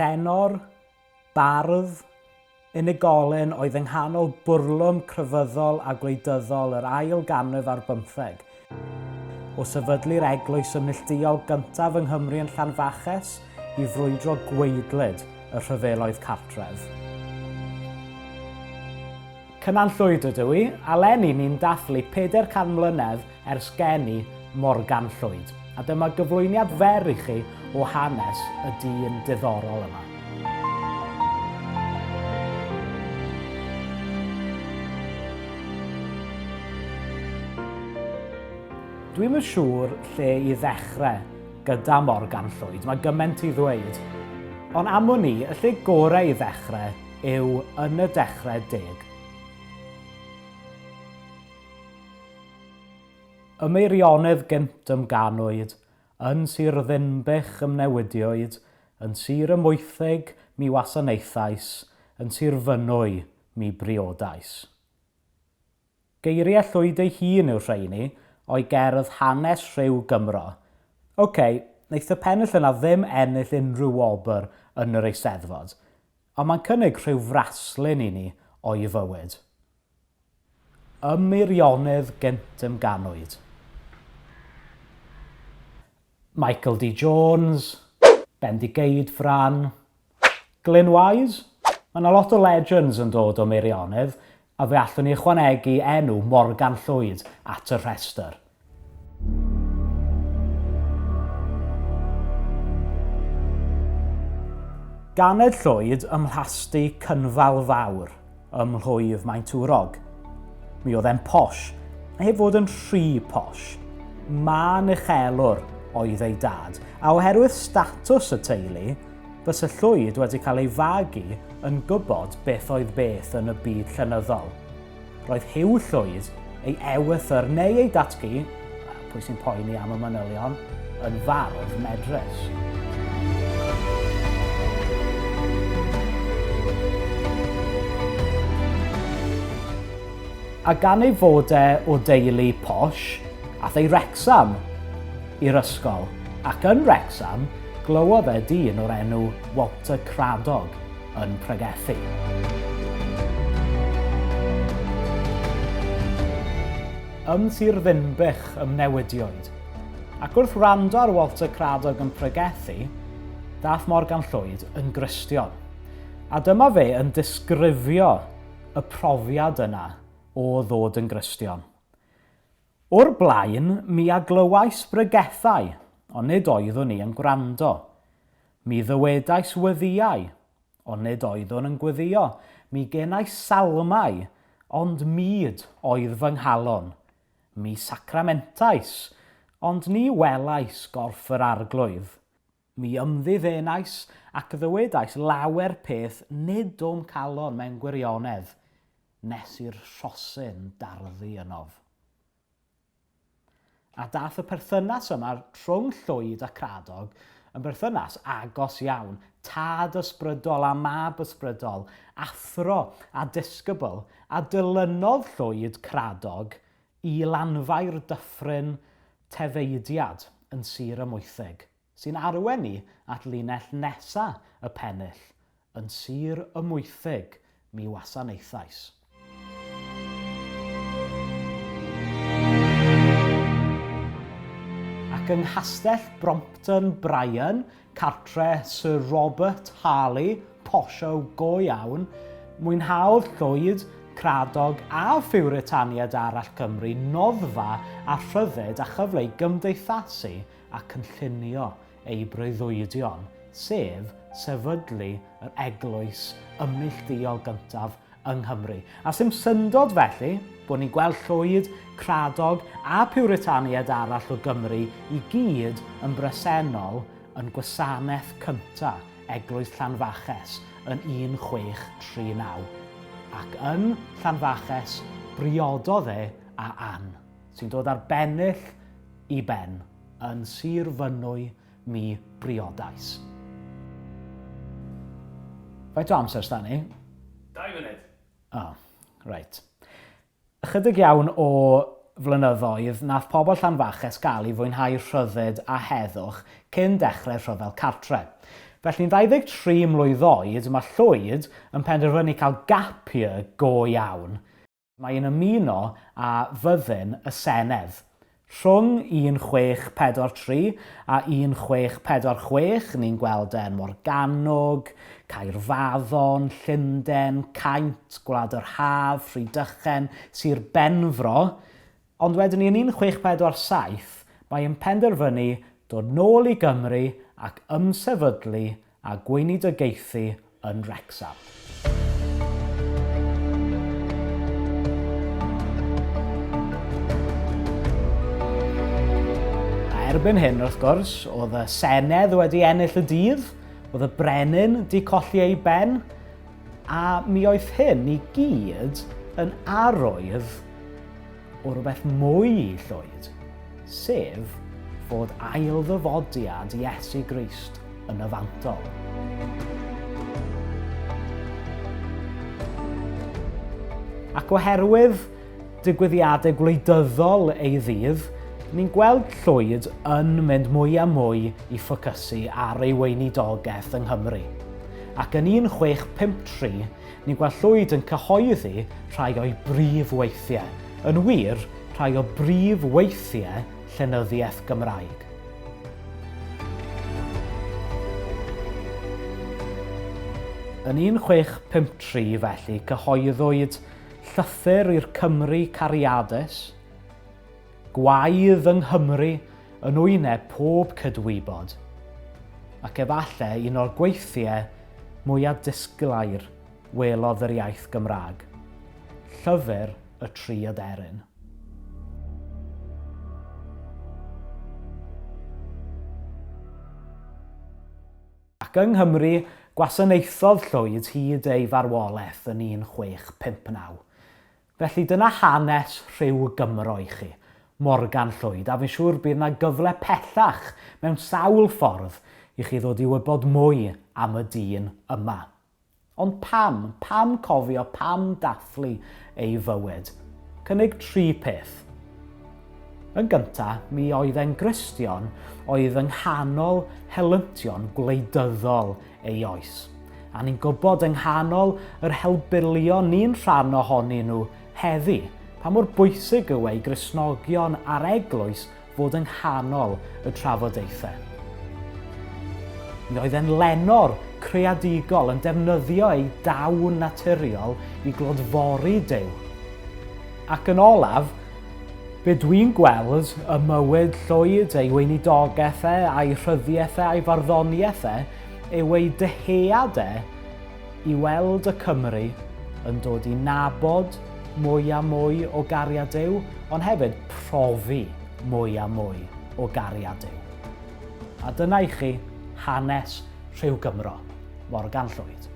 Llenor, bardd, unigolyn oedd yng nghanol bwrlwm crefyddol a gwleidyddol yr ail ganrif ar bymtheg. O sefydlu'r eglwys ymneillduol gyntaf yng Nghymru yn Llanfaches i frwydro gwaedlyd y rhyfeloedd cartref. Cynan Llwyd ydw i, a 'leni ni'n dathlu 400 mlynedd ers geni Morgan Llwyd, a dyma gyflwyniad fer i chi o hanes y dyn diddorol yma. Dwi'm yn siŵr lle i ddechrau gyda Morgan Llwyd, mae gymaint i ddweud. Ond am wn i, y lle gorau i ddechrau yw yn y dechrau deg. Y Meirionnydd gynt ymganwyd, yn Sir Ddinbych ymnewidiwyd, yn Sir y Mwythig mi wasanaethais, yn Sir Fynwy mi briodais. Geiriau Llwyd ei hun yw'r rheini, o'i gerdd Hanes Rhyw Gymro. Ok, wnaeth y pennill yna ddim ennill unrhyw wobr yn yr Eisteddfod, ond mae'n cynnig rhyw fraslun i ni o'i fywyd. Ym Meirionnydd gynt ymganwyd. Michael D Jones, Bendigeidfran, Glyn Wise? Mae 'na lot o legends yn dod o Meirionnydd, a fe allwn ni ychwanegu enw Morgan Llwyd at y rhestr. Ganed Llwyd ym mhlasty Cynfal Fawr ym mhlwyf Maentwrog. Mi oedd e'n posh, a heb fod yn rhy posh. Mân uchelwr oedd ei dad, a oherwydd statws y teulu, Fyse Llwyd wedi cael ei fagu yn gwybod beth oedd beth yn y byd llenyddol. Roedd Huw Llwyd, ei ewythr neu ei datgu, pwy sy'n poeni am y manylion, yn fardd medrus. A gan ei fod e o deulu posh, ath e i Wrecsam i'r ysgol, ac yn Wrecsam glywodd e dyn o'r enw Walter Cradog yn pregethu. Ym Sir Ddinbych ymnewidiwyd, ac wrth wrando ar Walter Cradog yn pregethu, dath Morgan Llwyd yn Gristion. A dyma fe yn disgrifio y profiad yna o ddod yn Gristion. O'r blaen, mi a glywais bregethau, ond nid oeddwn i yn gwrando. Mi ddywedais weddïau, ond nid oeddwn yn gweddïo. Mi genais salmau, ond mud oedd fy nghalon. Mi sacramentais, ond ni welais gorff yr Arglwydd. Mi ymddiddenais ac ddywedais lawer peth nid o'm calon mewn gwirionedd, nes i'r rhosyn darddu ynof. A dath y perthynas yma rhwng Llwyd a Cradog yn berthynas agos iawn, tad ysbrydol a mab ysbrydol, athro a disgybl, a dilynodd Llwyd Cradog i Lanfair Dyffryn Tefeidiad yn Sir Amwythig, sy'n arwain ni at linell nesa y pennill, yn Sir Amwythig mi wasanaethais. Ac yng Nghastell Brompton Bryan, Cartre Sir Robert Harley, posho go iawn, mwynhaodd Llwyd, Cradog a Phiwritaniaid arall Cymru noddfa a rhyddid a chyfle i gymdeithasu a cynllunio eu breuddwydion, sef sefydlu yr eglwys ymneillduol gyntaf yng Nghymru. A sim syndod felly bod ni'n gweld Llwyd, Cradog a Piwritaniaid arall o Gymru i gyd yn bresennol yn gwasanaeth cynta Eglwys Llanfaches yn 1639. Ac yn Llanfaches briododd e â Ann, sy'n dod â'r bennill i ben yn Sir Fynwy mi briodais. Faint o amser sda ni? 2 munud. O, oh, reit. Ychydig iawn o flynyddoedd nath pobl Llanfaches gael i fwynhau rhyddid a heddwch cyn dechrau Rhyfel Cartre. Felly'n 23 mlwydd oed, mae Llwyd yn penderfynu cael gap year go iawn. Mae e'n ymuno â Fyddin y Senedd. Rhwng 1643 a 1646, ni'n gweld e yn Morgannwg, Caerfaddon, Llundain, Caint, Gwlad yr Haf, Rhydychen, Sir Benfro. Ond wedyn 'ny yn 1647, mae e'n penderfynu dod nôl i Gymru ac ymsefydlu a gweinidogaethu yn Wrecsam. A erbyn hyn, wrth gwrs, oedd y Senedd wedi ennill y dydd, oedd y brenin di colli ei ben, a mi oedd hyn i gyd yn arwydd o rywbeth mwy i Llwyd, sef fod ail-ddyfodiad Iesu Grist yn y fantol. Ac oherwydd digwyddiadau gwleidyddol ei ddydd, ni'n gweld Llwyd yn mynd mwy a mwy i ffocysu ar ei weinidogaeth yng Nghymru. Ac yn 1653, Ni'n gweld Llwyd yn cyhoeddi rhai o'i brif weithiau, yn wir, rhai o brif weithiau llenyddiaeth Gymraeg. Yn 1653, felly, cyhoeddwyd llythyr i'r Cymry cariadus, Gwaedd yng Nghymru yn wyneb pob cydwybod, ac efallai un o'r gweithiau mwyaf disglair welodd yr iaith Gymraeg, Llyfr y Tri Aderyn. Ac yng Nghymru, gwasanaethodd Llwyd hyd ei farwolaeth yn 1659. Felly dyna hanes rhyw Gymro i chi, Morgan Llwyd, a fi'n siŵr bydd 'na gyfle pellach mewn sawl ffordd i chi ddod i wybod mwy am y dyn yma. Ond pam, pam cofio, pam dathlu ei fywyd? Cynnig tri peth. Yn gynta, mi oedd e'n Gristion oedd yng nghanol helyntion gwleidyddol ei oes. A ni'n gwybod yng nghanol yr helbulion ni'n rhan ohonyn nhw heddi, pa mor bwysig yw e i Gristnogion a'r Eglwys fod yng nghanol y trafodaethau. Mi oedd e'n lenor creadigol yn defnyddio ei dawn naturiol i glodfori Duw. Ac yn olaf, be dwi'n gweld ym mywyd Llwyd, ei weinidogaeth e, a'i rhyddiaeth e, a'i farddoniaeth e, yw ei dyhead e i weld y Cymry yn dod i nabod mwy a mwy o gariad Duw, ond hefyd profi mwy a mwy o gariad Duw. A dyna i chi hanes rhyw Gymro, Morgan Llwyd.